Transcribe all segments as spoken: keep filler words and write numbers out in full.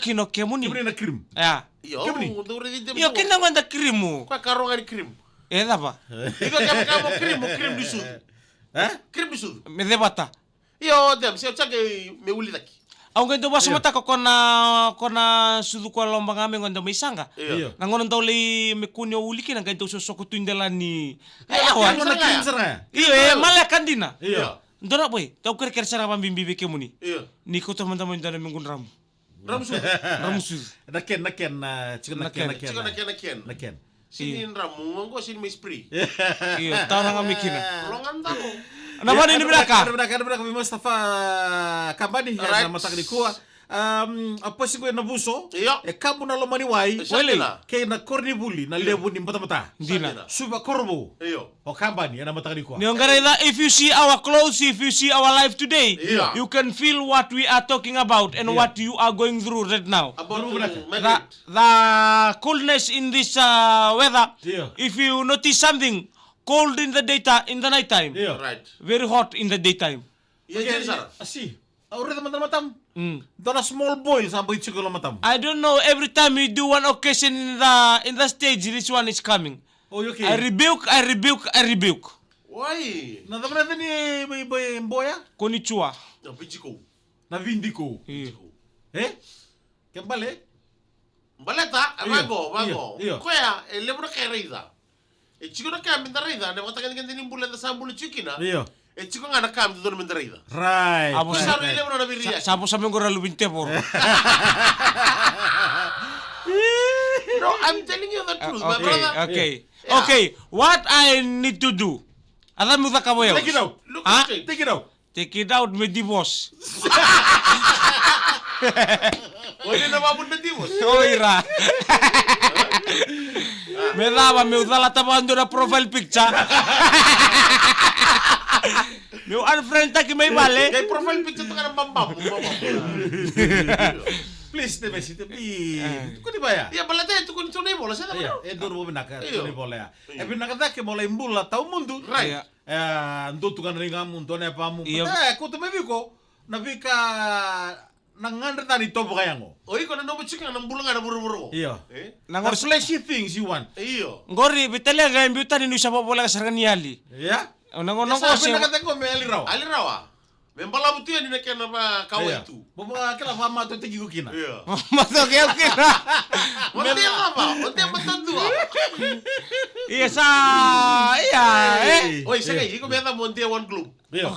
Kina o kemuni. Kemuni na cream. Ya. Io, Kemuni. Dou raici Io, kena gona cream. Kwa karoga ni cream. E cava? Iko kemuni kemuni cream, cream ni sucu. Eh? Cream ni sucu. Me cevata. Io, dem, se o cake me uli cake. Au qai dau vasomataka ko na ko na sucu ko loba ga me qai dau mai saqa. Io. Na gona dau lai me kuni o uli kina qai dau sosoko tu i dela ni. Io, io, e maleka dina. Io. Dona boy, dau kerekere sara ga vabibi vei kemuni. Io. Ni kauta mada mai dona me qudramu. Ramu sucu. Ramu sucu. Na ken, na ken, na tiko na ken, na ken. Tiko na ken, na ken. Na ken. Sini ramu, ngaqo sini mai spray. Io, tawa na ga mai kina. Logan dalo. Na vani ni vinaka. Na vinaka, na vinaka vei Mustafa Kabani, na mataka ni kua. Um, a pasi qo e na vuso. Io. E kabu na loma ni wai. Wele. Kei na koronivuli, na levu ni batabata. Dina. Suva Korovou. Io. O Kabani, ena mataka nikua. Ni o qai raica, if you see our clothes, if you see our life today, you can feel what we are talking about and what you are going through right now. About the, the coldness in this uh, weather. If you notice something cold in the daytime, in the night time, very hot in the daytime. Ia, okay, Jenny Sara. Asi. Au raica mada na matamu. Mm. Dua na small boil sa boi tiko lo matamu. I don't know, every time you do one occasion in the in the stage, this one is coming. Oh, you okay? I rebuke, I rebuke, I rebuke. Why? Na cava na cava ni boi boi boya? Konnichiwa. Na vijiko. Na vijiko. Io. Eh? Ke bale? Baleta, e vaqo, vaqo. Koya e levu na ka e raica. E tiko na ka me da raica, na vakatagedegede ni bula eda sa bula tiko kina. Io. E tiko ga na ka me dodonu me da raica. Right. Sa rui levu na viri. Sa vosa me qori a luve ni tevoro. No, I'm telling you the truth, my brother. Okay. Okay, what I need to do? A cava meu cakava? Take it out. Take it out. Take it out, me divorce. O ni na vavu na divorce? O ira. Me cava, meu calata vakadua na profile picture. Meu unfriend taki mai vale. Kei profile picture toka na babamu, babamu. Please, te mesi, te please. Tukuni vaya. Ia, baleta e tukuni tu na ivola, se cava? Ia, e dua na ivola vinaka, tukuni ivola ya. E vinaka cake mo lai bula tawamudu. Right. E, dua tu ga na ligamu, dua na yavamu. Io. But, e, kauta mai vei iko na veika na gadre ca ni tovo ka yago. O iko na nomu tiko ga na bula ga na vuravura. Io. E? Na qori flashy things you want. Io. Qori, veitalia ga e biu tani ni sa vovoleka sara ga ni yali. Ia. Na qori, na qori se vinaka cake me yali rawa. Yali rawa. Me balavu tu yani na kena va kawai tu. Mo va kila va mato teki ko kina. Io. Mato ke ko kina. Mo te va, mo te matadua. Ia sa, ia, e. Oi, sa kai, iko me va mo te one globe. Io.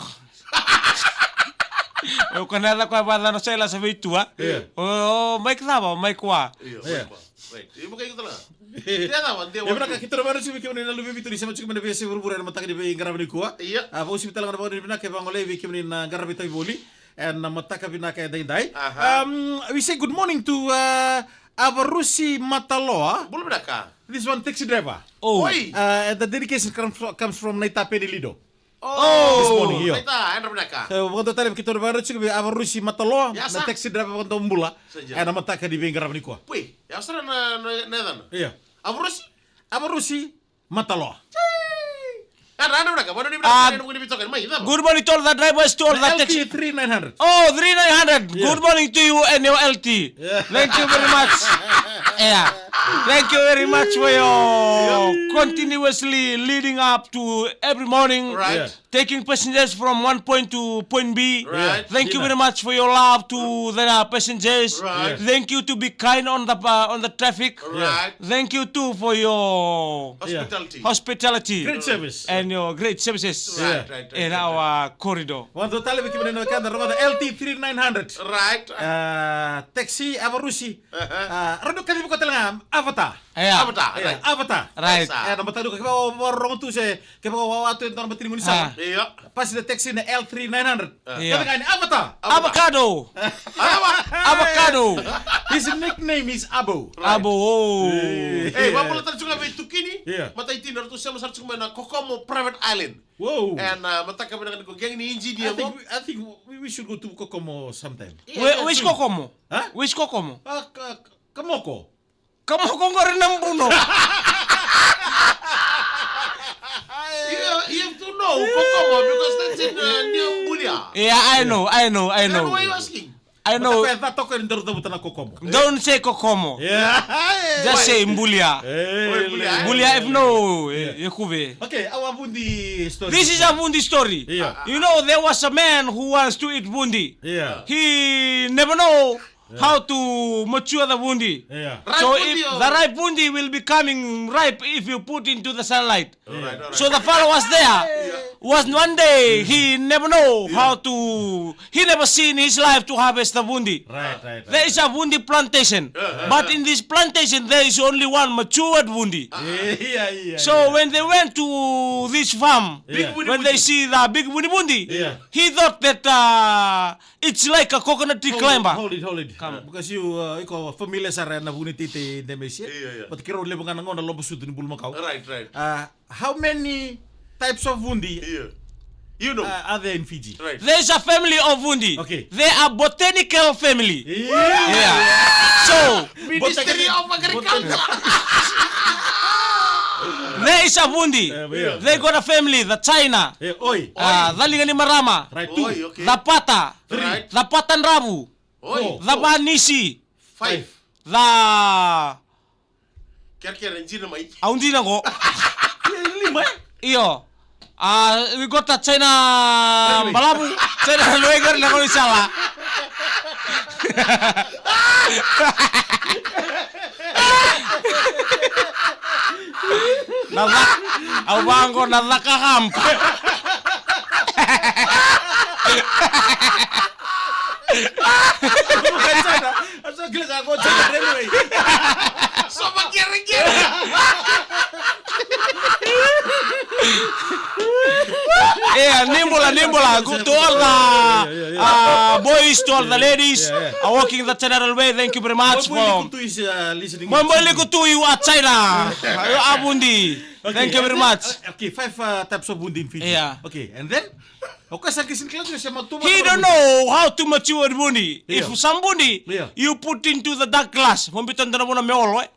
O kana la kwa va no sela sa veitua. Io. O, Mike cava, Mike wa. Io, Mike wa. Right. Io, Mike cava. Te cava, te wa. E vinaka, keitou na vakarorogo tiko vei kemuni na luve i Viti ni sema tiko mai na veiyasai vuravura ena mataka ni veiqaravi nikua. Io. A, vakauasivi tale ga na vakavinavinaka e vagolei vei kemuni na qaravi tavivoli ena mataka vinaka edaidai. Aha. Um, we say good morning to, uh, Avarusi Mataloa. Bula vinaka. This one taxi driver. Oh. Oi. Uh, and the dedication comes from, comes from Naitapeni Lido. Oh, this morning, io. Right, ah, yadra vinaka. So, vakadua tale vei keitou na vakarorogo tiko vei Avarusi Mataloa, na taxi driver vakadua bula. Ena mataka ni veiqaravi nikua. Pui, ya sara na, na, na yacana. Io. Avarusi? Avarusi Mataloa. Yadra, yadra vinaka, vana ni vinaka, ni vinaka, ni vinaka, mai, cava? Good morning to all the drivers, to all the taxi. L T three nine hundred. Oh, three nine hundred. Yeah. Good morning to you and your L T. Yeah. Thank you very much. Yeah. Thank you very much for your continuously leading up to every morning. Right. Yeah. Taking passengers from one point to point B. Right. Thank you very much for your love to the uh, passengers. Right. Thank you to be kind on the uh, on the traffic. Right. Thank you too for your hospitality. Hospitality. Great service. And your great services. Right, right, right, in our corridor. Vakadua tale vei kemuni na wekada, rogoca L T three nine hundred. Right. Uh, taxi, Avarusi. Uh, rodo kacivi ko tale ga, Avatar. Ea. Avatar, right. Avatar. Right. E, na mataka nikua, kevaka o vakarorogo tu se kevaka o wawa tu e dua na mataniqu ni sala. Io. Pasi na taxi na L three nine hundred. Io. Kevaka ni Avatar. Avocado. Avocado. His nickname is Abo. Right. Abo, oh. Ei, vabula tale tiko ga vei Tukini. Io. Mataitini, ratou sema sara tiko mai na Kokomo Private Island. Wow. E na mataka vinaka nikua, gang ni engineer. I think, we, I think we, we should go to Kokomo sometime. Where, where's Kokomo? Huh? Where's Kokomo? Uh, Kamoko. Kamoko qori na buno. You, you have to know Kokomo because that's in uh, near Bunia. Yeah, I know, I know, I know. Then why are you asking? I know. Mataka e ca toka ni daru cavuta na kokomo. Don't say kokomo. Yeah. Just say bulia. Hey, bulia. Bulia, if no, eh, e kuve. Okay, our Vundi story. This is a Vundi story. Yeah. You know, there was a man who wants to eat Vundi. Yeah. He never know how to mature the Vundi. Yeah. So if the ripe Vundi will be coming ripe if you put into the sunlight. All right, all right. So the fellow was there. Yeah. Was one day he never know how to, he never seen his life to harvest the Vundi. Right, right, right. There is a Vundi plantation, but in this plantation there is only one matured Vundi. Yeah, yeah, yeah. So when they went to this farm, when they see the big Vundi Vundi, he thought that uh, it's like a coconut tree climber. Hold it, hold it. Come. Because you, uh, iko familiar sara na Vundi tete in the machine. Yeah, yeah. But kero levu ga na gauna lobo sutu ni bulumakau. Right, right. Uh, How many types of Vundi, yeah, you know, uh, are there in Fiji? Right. There's a family of Vundi. Okay. They are botanical family. Yeah. Yeah. So, Ministry of Agriculture. There is a Vundi. Yeah, yeah. They got a family, the China. Yeah, oi. Uh, the Lingani Marama. Right, two. Oi, okay. The Pata. Three. Right. The Pata Ndravu. Oi. The Vanisi. Five. The Kerekere, dina mai. Au dina qo. Lima, eh? Io. Ah, we got a China balavu. China loigar na kau sala. Na caka, au vaqo na caka hamp. China. Sa kila sa ko China railway. Soma kerekere. Yeah, ni bula, ni bula. Good to all the, uh, boys, to all the ladies, uh, walking the general way. Thank you very much for. Moe Boy Liku tu, you are China. You are Vundi. Thank you very much. Okay, five, uh, types of Vundi in Fiji. Yeah. Okay, and then? He don't know how to mature Vundi. If some Vundi, you put into the dark glass. Mo bita dana vona me olo, eh?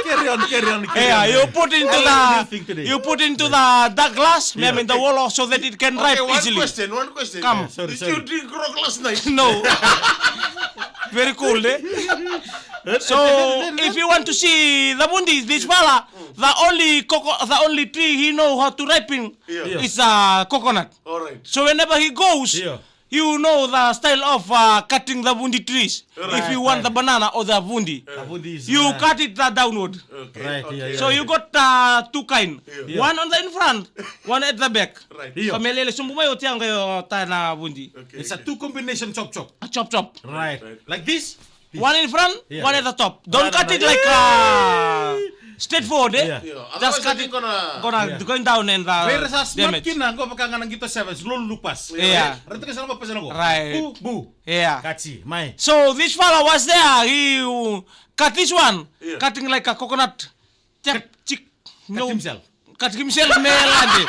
Carry on, carry on, carry on. Yeah, you put into the, you put into the dark glass, me mean the wall, so that it can ripe easily. One question, one question. Come. Did you drink grog last night? No. Very cold, eh? So, if you want to see the Vundi, this fella, the only coco, the only tree he know how to ripen is a coconut. All right. So whenever he goes, you know the style of, uh, cutting the Vundi trees. Right. If you want the banana or the Vundi, you cut it, uh, downward. Okay. Right, yeah, yeah. So you got, uh, two kind. Yeah. One on the in front, one at the back. Right. Ka me lele sobu mai o te a qai o ta na Vundi. Okay. It's a two combination chop chop. A chop chop. Right. Right. Like this? One in front, one at the top. Don't cut it like, uh, straightforward, eh? Yeah. Just cut it. Gonna going down and, uh, damage. Kina qo vaka ga na qito sevens, lolu lupas. Yeah. Right. Bu, bu. Yeah. Kati, mai. So this fella was there. He, uh, cut this one, cutting like a coconut. Check, check. No. Cut himself. Cut himself, me lade.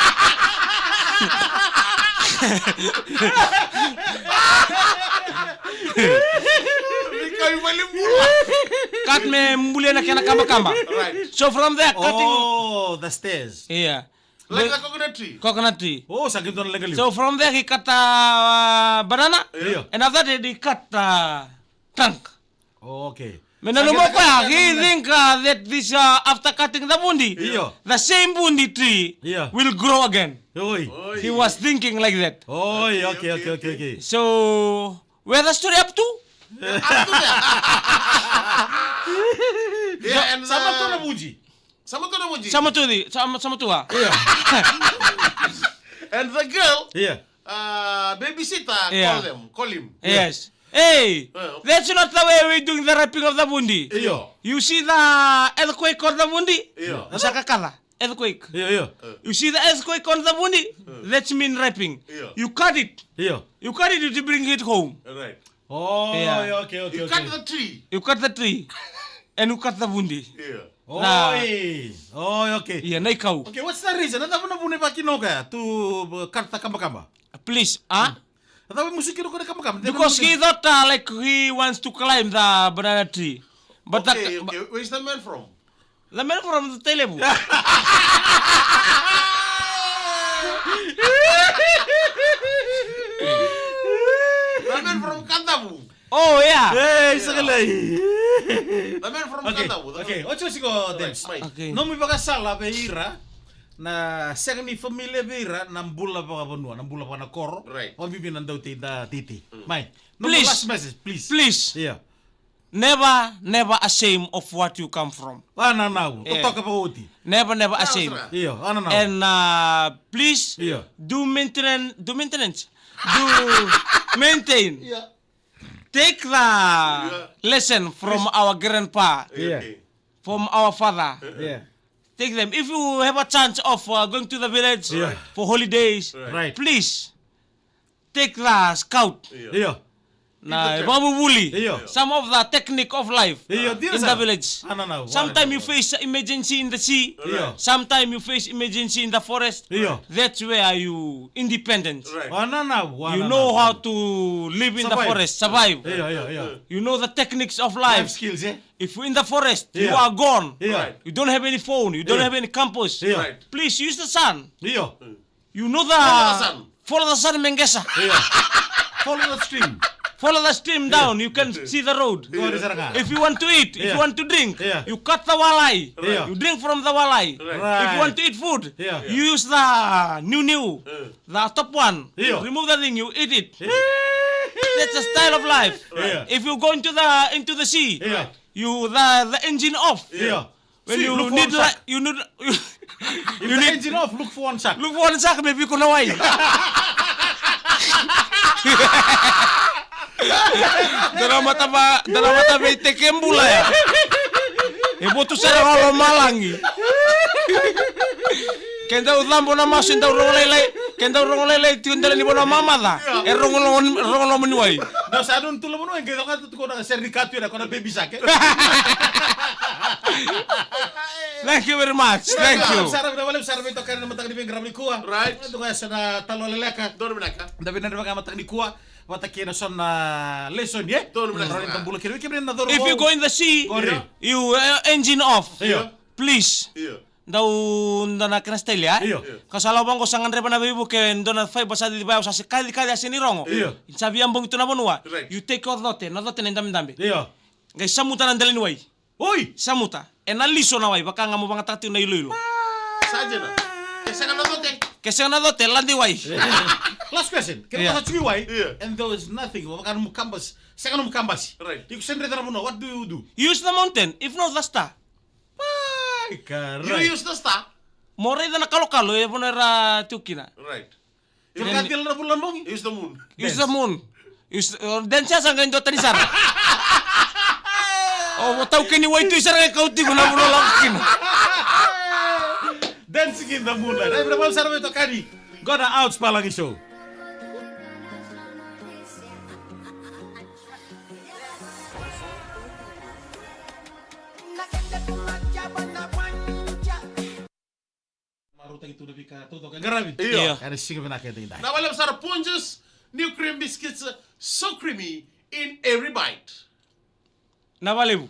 Cut me bulia na kena kambakamba. Right. So from there, cutting. Oh, the stairs. Yeah. Like the coconut tree. Coconut tree. Oh, sa kidona legal. So from there, he cut, uh, banana. Yeah. And after that, he cut, uh, trunk. Oh, okay. Me na luma koya, he think, uh, that this, uh, after cutting the Vundi, the same Vundi tree will grow again. Oi. He was thinking like that. Oi, okay, okay, okay, okay. So, where the story up to? Up to there. Yeah, and, uh, Sama tu na Vundi. Sama tu na Vundi. Sama tu di, sama, sama tu, ah. Yeah. And the girl, uh, babysitter, call them, call him. Yes. Hey, that's not the way we doing the wrapping of the Vundi. Io. You see the earthquake on the Vundi? Io. Sa kakala, earthquake. Io, io. You see the earthquake on the Vundi? That's mean wrapping. Io. You cut it. Io. You cut it, you bring it home. Right. Oh, yeah, okay, okay, okay. You cut the tree. You cut the tree. And you cut the Vundi. Io. Oi. Oh, okay. Ia, na ikau. Okay, what's the reason? Na cava na vuna e vakina o koya to, uh, cut the kambakamba? Please, ah? Na cava e musuki kina o koya na kambakamba? Because he thought, uh, like, he wants to climb the banana tree. But okay, the, okay. Where's the man from? The man from the Tailevu. The man from Kadavu. Oh, yeah. Hey, sakalai. The man from Kadavu. Okay, okay. Ocho siko, Dems. Okay. Nomu ivakasala vei ira na sega ni familia vei ira na bula vakavanua, na bula vakanakoro. Right. Vakabibi na dautei, dautei. Mm. Mai. Nomu last message, please. Please. Yeah. Never, never ashamed of what you come from. Ananau, totoka vakaoti. Never, never ashamed. Io, ananau. And, uh, please, do maintenance, do maintenance. Do maintain. Yeah. Take the lesson from our grandpa, from our father. Yeah. Take them. If you have a chance of, uh, going to the village for holidays, please take the scout. Io. Na vakavuvuli. Io. Some of the technique of life in the village. Sometimes you face emergency in the sea. Io. Sometimes you face emergency in the forest. Io. That's where you independent. Right. You know how to live in the forest, survive. Io, io, io. You know the techniques of life. Life skills, eh? If you're in the forest, you are gone. Io. Right. You don't have any phone, you don't have any compass. Io. Right. Please use the sun. Io. You know the, follow the sun, follow the sun, Mengesa. Io. Follow the stream. Follow the stream down. You can see the road. Io. If you want to eat, if you want to drink, you cut the walai. Io. You drink from the walai. Right. If you want to eat food, you use the niuniu, the top one. Io. Remove the thing, you eat it. Io. That's a style of life. Right. If you go into the, into the sea, you, the, the engine off. Io. When you need, like, you need, you need engine off, look for one shark. Look for one shark, maybe iko na wai. Dua na mata va, dua na mata veiteke bula ya. E votu sara ga o lomalagi. Ke dau cabo na masu e dau rogo lailai, ke dau rogo lailai tiko dela ni vanua mamaca, e rogo loma, rogo loma ni wai. Dau sa donu tu loma ni wai, ke dau ga tu ko na sere ni katu ena ko na baby shark. Thank you very much. Thank you. Sara, vinaka vakalevu sara veitokani na mataka ni veiqaravi nikua. Right. Dua ga sa na talo leleka. Donu vinaka. Da vinaka vaka mataka nikua. Vata kei na so na lesson, eh? Donu vinaka. Rawa ni da bula kina. Kemuni na cauravou. If you go in the sea, you, uh, engine off. Io. Please. Io. Dau dua na kena style, eh? Io. Ka sa lau vaqo sa gadreva na veivuke, dua na fiber sa cici vaya, au sa se kaci, kaci, a se ni rogo. Io. Sa via bogi tu na vanua. Right. You take o cote, na cote na idabedabe. Io. Qai samuta na dela ni wai. Oi! Samuta. Ena liso na wai, vaka ga mo vagataka tiko na iloilo. Sa dina. Ke sega na cote. Ke sega na cote, lade i wai. Last question. Ke mo sa tiko i wai, and there was nothing. Vaka nomu kabasi. Sega nomu kabasi. Right. Iko se raica na vanua, what do you do? Use the mountain, if not the star. Ai, karai. You use the star. Mo raica na kalokalo e vanua era tiko kina. Right. Kevaka cila na vula na bogi, use the moon. Use the moon. Use, o dance sa qai duatani sara. O taukeni wai tu sara qai kau tiko na vanua lako kina. Dancing in the moonlight. Ai, vinaka vakalevu sara veitokani. Qo na Outs Palagi Show. Marautaki tu na veika taucoko e qaravi. Io. Io. Ena siga vinaka edaidai. Vinaka vakalevu sara Punjas, new cream biscuits, so creamy in every bite. Vinaka vakalevu.